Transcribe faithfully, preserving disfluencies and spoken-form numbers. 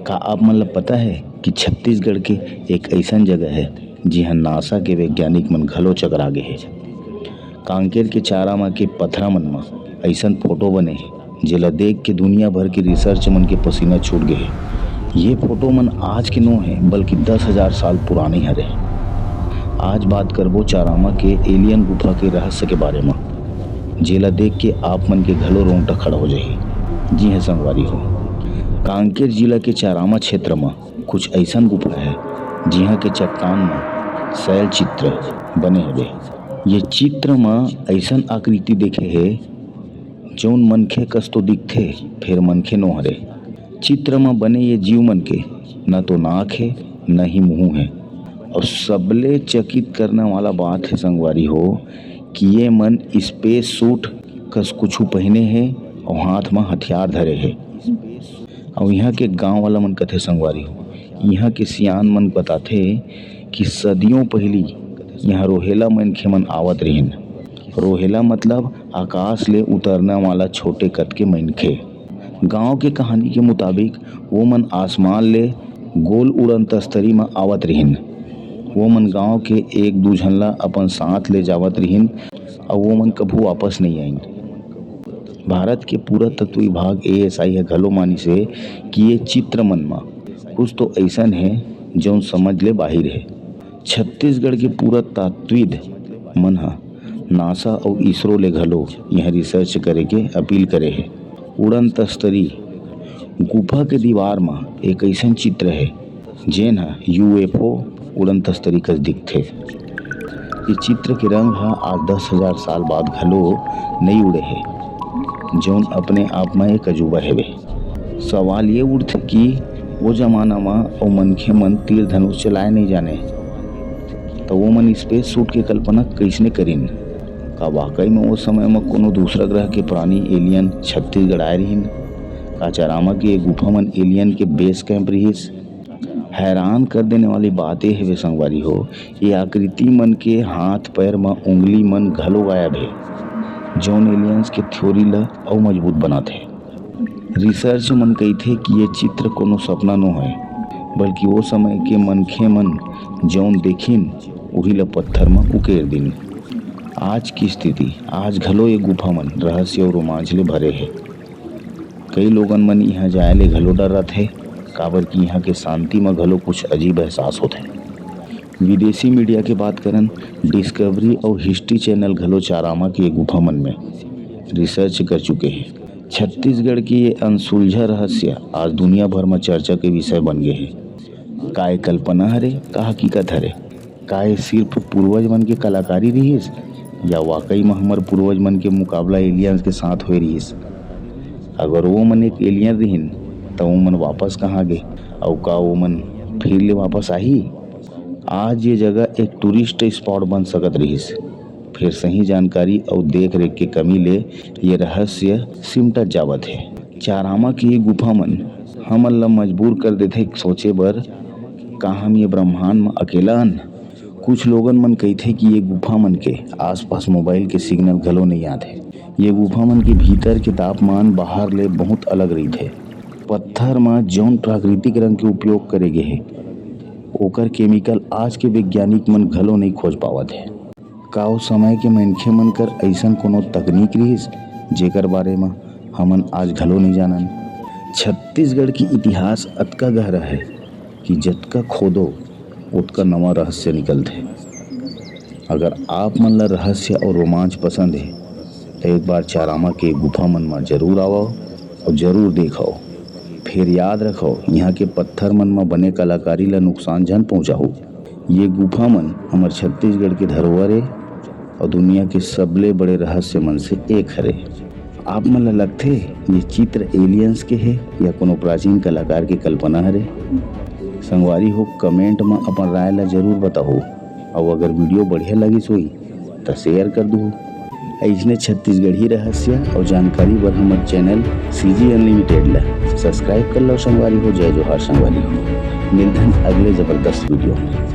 का आप मन ल पता हे कि छत्तीसगढ़ के एक अइसन जगह हे, जिहां नासा के वैज्ञानिक मन घलो चकरा गे हे? कांकेर के चारामा के पथरा मन म अइसन फोटो बने हे, जेला देख के दुनिया भर के रिसर्च मन के पसीना छूट गे हे। ये फोटो मन आज के नो हे, बल्कि दस हजार साल पुराने हरे। आज बात करबो चारामा के एलियन गुफा के रहस्य के बारे म, जेला देख के आप मन के घलो रोंगटा खड़ा हो जाही। जी हां संगवारी हो, कांकेर जिला के चारामा क्षेत्र म कुछ अइसन गुफा हे, जिहां के चट्टान म शैल चित्र बने हवे। ये चित्र म अइसन आकृति देखे हे, जउन मनखे कस तो दिखथे, फेर मनखे नो हरे। चित्र म बने ये जीव मन के न तो नाक हे, न ही मुंह हे। अउ सबले चकित करने वाला बात हे संगवारी हो, कि ये मन स्पेस सूट कस कुछु पहिने हे अउ हाथ म हथियार धरे हे। अउ इहां के गांव वाला मन कथे संगवारी हो, इहां के सियान मन बताथे कि सदियों पहिली इहां रोहेला मनखे मन आवत रिहिन। रोहेला मतलब आकाश ले उतरने वाला छोटे कद के मनखे। गांव के कहानी के मुताबिक वो मन आसमान ले गोल उड़न तस्तरी म आवत रिहिन। वो मन गांव के एक दू झन ला अपन साथ ले जावत रिहिन, अउ वो मन कभू वापस नइ आइन। भारत के पुरातत्व विभाग, एएसआई, ह घलो मानिस हे कि ये चित्र मन म कुछ तो अइसन हे, जउन समझ ले बाहिर हे। छत्तीसगढ़ के पुरातत्वविद मन ह नासा अउ इसरो ले घलो इहां रिसर्च करे के अपील करे हे। उड़न तस्तरी गुफा के दीवार म एक अइसन चित्र हे, जेन ह यूएफओ उड़न तस्तरी कस दिखथे। ये चित्र के रंग ह आज दस हजार साल बाद घलो नइ उड़े हे, जउन अपने आप म एक अजूबा हेवे। सवाल ये उठथे कि वो जमाना म वो मनखे मन तीर धनुष चलाए नइ जाने, त वो मन स्पेस सूट के कल्पना कइसने करिन? का वाकई म वो समय म कोनो दूसरा ग्रह के प्राणी, एलियन, छत्तीसगढ़ आए रिहिन? का चारामा के ये गुफा मन एलियन के बेस कैंप रिहिस? हैरान कर देने वाली बात ये हवे संगवारी हो, ये आकृति मन के हाथ पैर म उंगली मन घलो गायब हे, जउन एलियंस के थ्योरी ल अउ मजबूत बनाथे। रिसर्च मन कहिथे कि ये चित्र कोनो सपना नो हय, बल्कि वो समय के मनखे मन जउन देखिन, उही ल पत्थर म उकेर दिन। आज की स्थिति, आज घलो ये गुफा मन रहस्य अउ रोमांच ले भरे हे। कई लोगन मन इहां जाए ले घलो डर्राथे, काबर कि इहां के शांति म घलो कुछ अजीब एहसास होथे। विदेशी मीडिया के बात करन, डिस्कवरी अउ हिस्ट्री चैनल घलो चारामा के ये गुफा मन में रिसर्च कर चुके हे। छत्तीसगढ़ के ये अनसुलझा रहस्य आज दुनिया भर म चर्चा के विषय बन गे हे। का ये कल्पना हरे, का हकीकत हरे? का ये सिर्फ पूर्वज मन के कलाकारी रिहिस, या वाकई म हमर पूर्वज मन के मुकाबला एलियंस के साथ होए रिहिस? अगर वो मन एक एलियन रिहिन, त वो मन वापस कहाँ गे, अउ का वो मन फिर ले वापस आही? आज ये जगह एक टूरिस्ट स्पॉट बन सकत रिहिस, फेर सही जानकारी अउ देख रेख के कमी ले ये रहस्य सिमटत जावत हे। चारामा के ये गुफा मन हमन ला मजबूर कर देथे सोचे बर, का हम ये ब्रह्मांड म अकेला अन? कुछ लोगन मन कहिथे कि ये गुफा मन के आसपास मोबाइल के सिग्नल घलो नइ आत हे। ये गुफा मन के भीतर के तापमान बाहर ले बहुत अलग रहिथे। पत्थर म जउन प्राकृतिक रंग के उपयोग करे गे हे, ओकर केमिकल आज के वैज्ञानिक मन घलो नइ खोज पावत हे। का ओ समय के मनखे मन कर अइसन कोनो तकनीक रिहिस, जेकर बारे म हमन आज घलो नइ जानन? छत्तीसगढ़ के इतिहास अतका गहरा हे कि जतका खोदो, ओतका नवा रहस्य निकलथे। अगर आप मन ला रहस्य अउ रोमांच पसंद हे, त एक बार चारामा के गुफा मन म जरूर आवव अउ जरूर देखव। फेर याद रखव, इहाँ के पत्थर मन म बने कलाकारी ला नुकसान झन पहुँचाहू। ये गुफा मन हमर छत्तीसगढ़ के धरोहर ए अउ दुनिया के सबले बड़े रहस्य मन से एक हरे। आप मन ला लगथे ये चित्र एलियंस के हे या कोनो प्राचीन कलाकार के कल्पना हरे? संगवारी हो, कमेंट म अपन राय ला जरूर बताहू अउ अगर वीडियो बढ़िया लगिस होही त शेयर कर दूहू। अइसने छत्तीसगढ़ी रहस्य अउ जानकारी बर हमर चैनल सीजी अनलिमिटेड ला सब्सक्राइब कर लो संगवारी हो। जय जोहार संगवारी हो, मिलथन अगले जबरदस्त वीडियो में।